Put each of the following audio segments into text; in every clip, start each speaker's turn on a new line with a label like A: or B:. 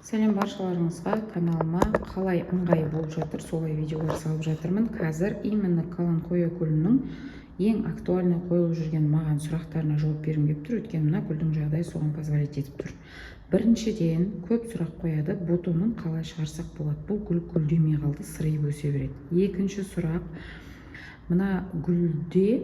A: Сәлем баршаларыңызға! Каналыма қалай ыңғай болып жатыр, солай видеолар салып жатырмын. Қазір именно каланхоэ гүлінің ең актуальный қойылып жүрген маған сұрақтарына жауап бергім келіп тұр, өйткені мына гүлдің жағдайы соған позволять етіп тұр. Біріншіден, көп сұрақ қояды: бутонын қалай шығарсақ болады, бұл гүл гүлдемей қалды, сырйып өсе береді. Екінші сұрақ: мына гүлде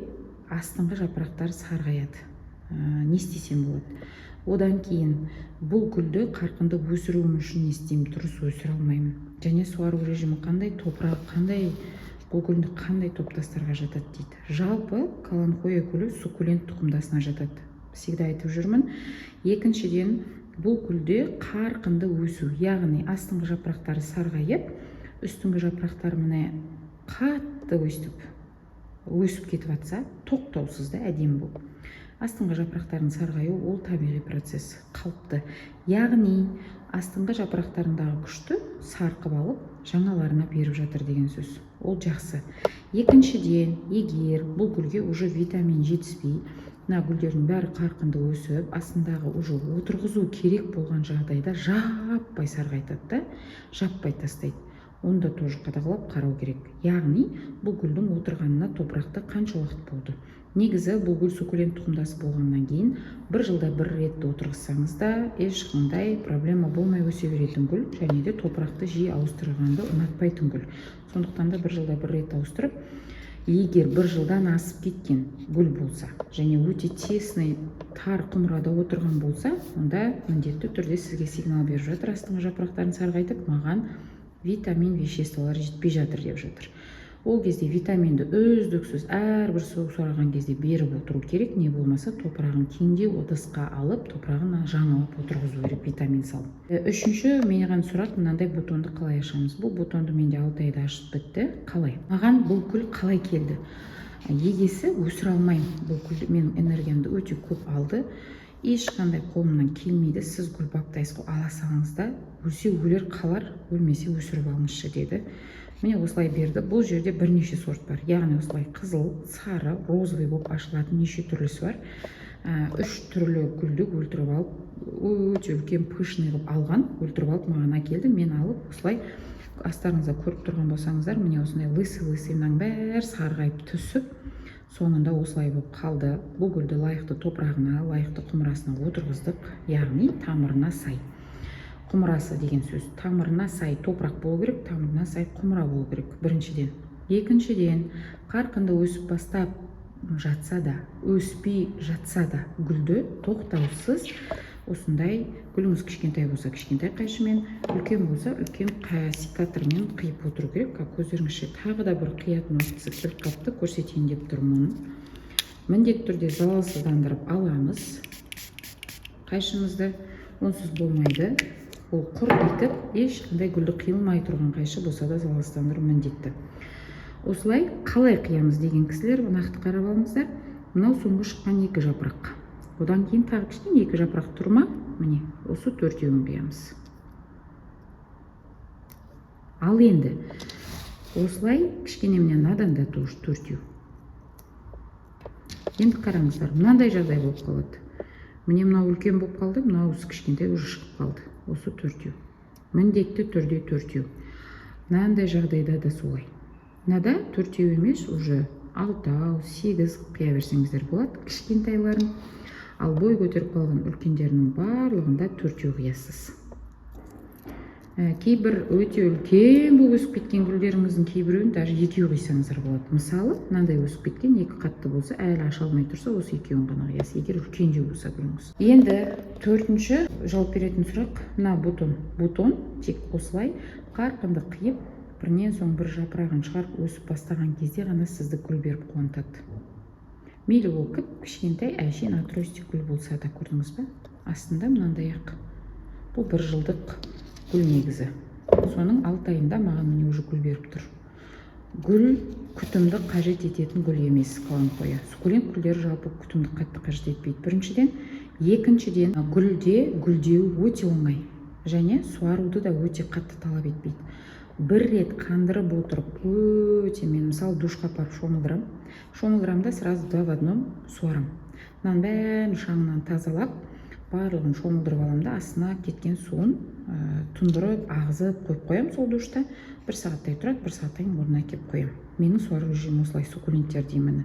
A: астыңғы жапырақтар сарғаяды, не істесем болады? Одан кейін бұл гүлді қарқынды өсіруім үшін не істеймін, дұрыс өсіре алмаймын. Және суару режимі қандай, топырағы қандай, бұл гүлді қандай топтастарға жатады дейді. Жалпы, каланхоэ гүлі суккулент тұқымдасына жатады, всегда айтып жүрмін. Екіншіден, бұл гүлде қарқынды өсу, яғни астыңғы жапырақтары сарғайып, үстіңгі жапырақтары міне қатты өстіп өсіп кетіп жатса, тоқтаусыз да, әдемі болып, астыңғы жапырақтардың сарғаюы ол табиғи процесс, қалыпты. Яғни астыңғы жапырақтарындағы күшті сарқып алып, жаңаларына беріп жатыр деген сөз, ол жақсы. Екіншіден, егер бұл гүлге уже витамин жетіспей, мына гүлдердің бәрі қарқынды өсіп, астындағы уже отырғызу керек болған жағдайда жаппай сарғайтады да, жаппай тастайды, оны да тоже қадағалап қарау керек. Яғни бұл гүлдің отырғанына топырақта қанша уақыт болды? Негізі бұл гүл суккулент тұқымдасы болғаннан кейін бір жылда бір рет отырғызсаңыз да, ешқандай проблема болмай өсе беретін гүл. Және де топырақты жиі ауыстырғанды ұнатпайтын гүл. Сондықтан да бір жылда бір рет ауыстырып, егер бір жылдан асып кеткен гүл болса және өте тесный, тар құмырада отырған болса, онда міндетті түрде сізге сигнал беріп жатыр: астыңғы жапырақтарын сарғайтып, маған витамин, веществолар жетпей жатыр деп жатыр. Ол кезде витаминді үздіксіз әрбір су сорған кезде беріп отыру керек, не болмаса топырағын кеңдеу ыдысқа алып, топырағын жаңалап отырғызу керек, витамин салып. Үшінші маған сұрақ: мынандай бутонды қалай ашамыз? Бұл бутонды менде 6 айда ашып бітті. Қалай маған бұл гүл қалай келді? Егесі өсіре алмаймын, бұл гүл менің энергиямды өте көп алды, ешқандай қолымнан келмейді, сіз гүл баптайсыз ғой, ала салыңыз да, өлсе өлер, қалар, өлмесе өсіріп алыңызшы деді. Міне, осылай берді. Бұл жерде бірнеше сорт бар, яғни осылай қызыл, сары, розовый болып ашылатын неше түрлісі бар. Үш түрлі гүлді өлтіріп алып, өте үлкен пышный қылып алған, өлтіріп алып маған әкелді. Мен алып, осылай астарыңызда көріп тұрған болсаңыздар, міне, осындай лысый лысый, мынаның бәрі сарғайып түсіп, соңында осылай болып қалды. Бұл гүлді лайықты топырағына, лайықты құмырасына отырғыздық. Яғни тамырына сай құмырасы деген сөз, тамырына сай топырақ болу керек, тамырына сай құмыра болу керек біріншіден. Екіншіден, қарқынды өсіп бастап жатса да, өспей жатса да, гүлді тоқтаусыз осындай, гүліңіз кішкентай болса, кішкентай қайшымен, үлкен болса, үлкен секатормен қиып отыру керек. Как көздеріңізше, тағы да бір қиятын уақытысы келіп қалыпты, көрсетейін деп тұрмын. Міндетті түрде залалсыздандырып аламыз қайшымызды, онсыз болмайды. Ол құр бүйтіп ешқандай гүлді қиылмай тұрған қайшы болса да, залалсыздандыру міндетті. Осылай қалай қиямыз деген кісілер, нақты қарап алыңыздар. Мынау соңғы шыққан екі жапырақ, одан кейін тағы кішкене екі жапырақ тұр ма, міне, осы төртеуін қиямыз. Ал енді осылай кішкене, міне, мынадан да тоже төртеу. Енді қараңыздар, мынандай жағдай болып қалады. Міне, мынау үлкен болып қалды, мынаусы кішкентай уже шығып қалды. Осы төртеу, міндетті түрде төртеу. Мынандай жағдайда да солай, мынада төртеу емес, уже алтау, сегіз қия берсеңіздер болады кішкентайларын. Ал бой көтеріп қалған үлкендерінің барлығында төртеу қиясыз. Кейбір өте үлкен болып өсіп кеткен гүлдеріңіздің кейбіреуін даже екеу қисаңыздар болады. Мысалы, мынандай өсіп кеткен, екі қатты болса, әлі аша алмай тұрса, осы екеуін ғана қиясыз, егер үлкендеу болса гүліңіз. Енді төртінші жауап беретін сұрақ: мына бутон. Бутон тек осылай қарқынды қиып, бірінен соң бір жапырағын шығарып өсіп бастаған кезде ғана сізді гүл беріп қуантады, мейлі ол кіп кішкентай әшейін отростик гүл болса да. Көрдіңіз ба, астында мынандай ақ. Бұл бір жылдық гүл негізі. Соның 6 айында маған, міне, уже гүл беріп тұр. Гүл күтімді қажет ететін гүл емес каланхоэ. Суккулент гүлдері жалпы күтімді қатты қажет етпейді біріншіден. Екіншіден, гүлде гүлдеу өте оңай және суаруды да өте қатты талап етпейді. Бір рет қандырып отырып, өте, мен мысалы душқа апарып шомылдырамын, шомылдырамын да, сразу два в одном суарамын, мынаның бәрін шаңынан тазалап. Барлығын шомылдырып аламын да, астына кеткен суын тұндырып, ағызып қойып қоямын. Сол душта бір сағаттай тұрады, бір сағаттан кейін орнына әкеліп қоямын. Менің суару режимім осылай суккуленттерде именно.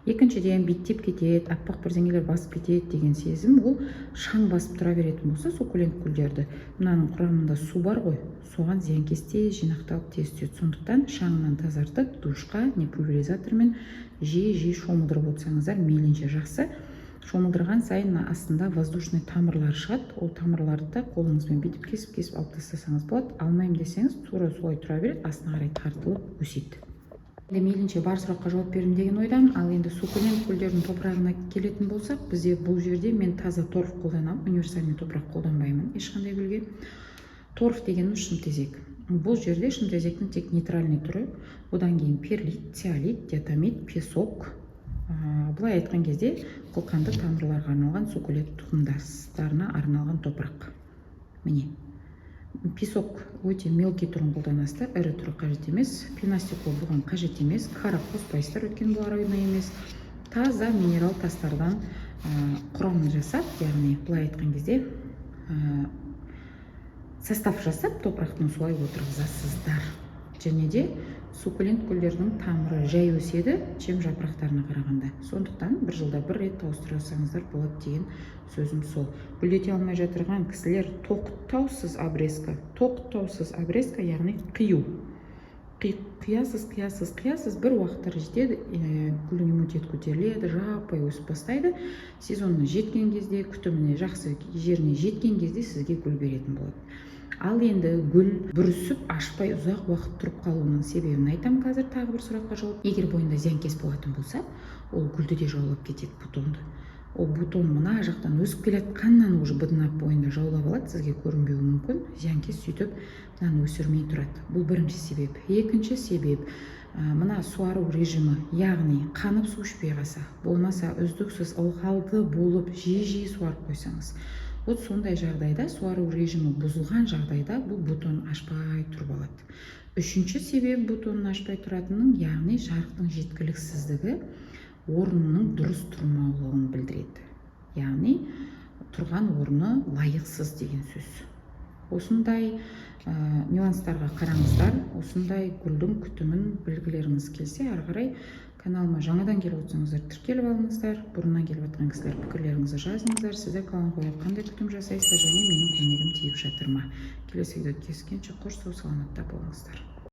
A: Екіншіден, биттеп кетеді, аппақ бірдеңелер басып кетеді деген сезім, ол шаң басып тұра беретін болса суккулент гүлдерді, мынаның құрамында су бар ғой, соған зиянкес тез жинақталып, тез түседі. Сондықтан шаңынан тазартып, душқа не пульверизатормен жиі жиі шомылдырып отырсаңыздар, мейлінше жақсы. Шомылдырған сайын мына астында воздушный тамырлар шығады. Ол тамырларды да қолыңызбен бүйтіп кесіп кесіп алып тастасаңыз болады. Алмаймын десеңіз, тура солай тұра береді, астына қарай тартылып өседі. Енді мейлінше бар сұраққа жауап бердім деген ойдамын. Ал енді суккулент гүлдердің топырағына келетін болсақ, бізде бұл жерде мен таза торф қолданамын, универсальный топырақ қолданбаймын ешқандай гүлге. Торф дегеніміз шымтезек. Бұл жерде шымтезектің тек нейтральный түрі, одан кейін перлит, цеолит, диатомит, песок. Былай айтқан кезде, қылқанды тамырларға арналған, суккулент тұқымдастарына арналған топырақ. Міне, песок өте мелкий түрін қолданасыздар, ірі түрі қажет емес. Пеностекло бұған қажет емес, кара қоспайсыздар, өйткені бұл ароидный емес. Таза минерал тастардан құрамын жасап, яғни былай айтқан кезде, состав жасап топырақтың, солай отырғызасыздар. Және де суккулент гүлдердің тамыры жай өседі, чем жапырақтарына қарағанда. Сондықтан бір жылда бір рет ауыстырсаңыздар болады деген сөзім сол. Гүлдете алмай жатырған кісілер, тоқтаусыз обрезка, тоқтаусыз обрезка, яғни қию. Қиясыз, қиясыз, қиясыз, бір уақыттар жетеді, гүлдің иммунитеті көтеріледі, жаппай өсіп бастайды. Сезонына жеткен кезде, күтіміне жақсы жеріне жеткен кезде сізге гүл беретін болады. Ал енді гүл бүрісіп, ашпай ұзақ уақыт тұрып қалуының себебін айтамын қазір, тағы бір сұраққа жауап. Егер бойында зиянкес болатын болса, ол гүлді де жаулап кетеді, бутонды. Ол бутон мына жақтан өсіп келе жатқаннан уже быдынап бойында жаулап алады, сізге көрінбеуі мүмкін. Зиянкес сөйтіп мынаны өсірмей тұрады. Бұл бірінші себеп. Екінші себеп, мына суару режимі, яғни қанып су ішпей қалса, болмаса үздіксіз ылғалды болып, жиі жиі суарып қойсаңыз, вот сондай жағдайда, суару режимі бұзылған жағдайда бұл бутон ашпай тұрып алады. Үшінші себеп бутонын ашпай тұратынның, яғни жарықтың жеткіліксіздігі, орнының дұрыс тұрмаулығын білдіреді, яғни тұрған орны лайықсыз деген сөз. Осындай нюанстарға қараңыздар. Осындай гүлдің күтімін білгілеріңіз келсе, ары қарай каналыма жаңадан келіп отырсаңыздар, тіркеліп алыңыздар. Бұрыннан келіп жатқан кісілер, пікірлеріңізді жазыңыздар. Сіздер каланхояға қандай күтім жасайсыздар және менің көмегім тиіп жатыр ма? Келесі видеода кездескенше, қош сау саламатта болыңыздар.